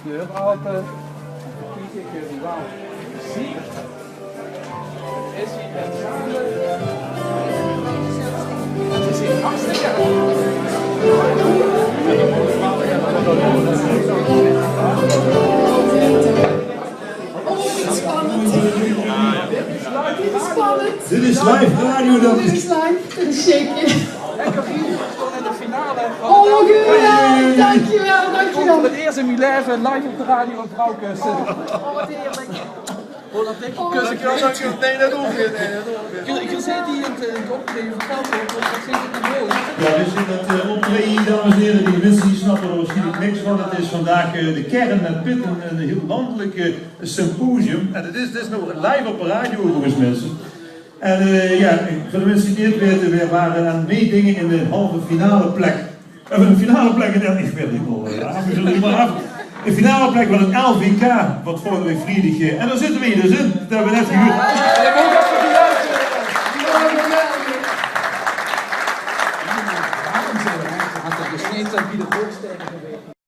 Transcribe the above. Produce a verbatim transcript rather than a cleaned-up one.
Deur ope. Kiek, ich höb 'm waal gezeen. Is 'r? Het is hie hartstikke. Dit is live radio, dat is live. Dit is zeker. Lekker vier uur in de finale. Oh, geweldig. Dankjewel, dankjewel. Veur het eerst in mijn leven live op de radio een vrouw kussen. Oh, wat heerlijk. Oh, dat denk ik. Dankjewel, dankjewel. Nee, dat hoeft niet. Nee, dat hoeft niet. Je, je zit hier in het, in het optreden. Vertel me, wat zit er nou? Ja, dit is het, eh, optreden, dames en heren. Die mensen die snappen er waarschijnlijk niks van. Het is vandaag, eh, de Kern met Pit, een, een heel landelijke symposium. En het is, het is nog live op de radio overigens, mensen. En, eh, ja, veur de minse die 't neet weite, veer wore aan 't meedinge in de halve finale plek. Of in de finale plek, in, ich weit 't neet mie, eh, aaf, veer zulle 't mer aaf. De finale plek van 't L V K, wat volgende waek vriedig, eh, en dao zitte veer dus in. Dat höbbe veer net gehuurd.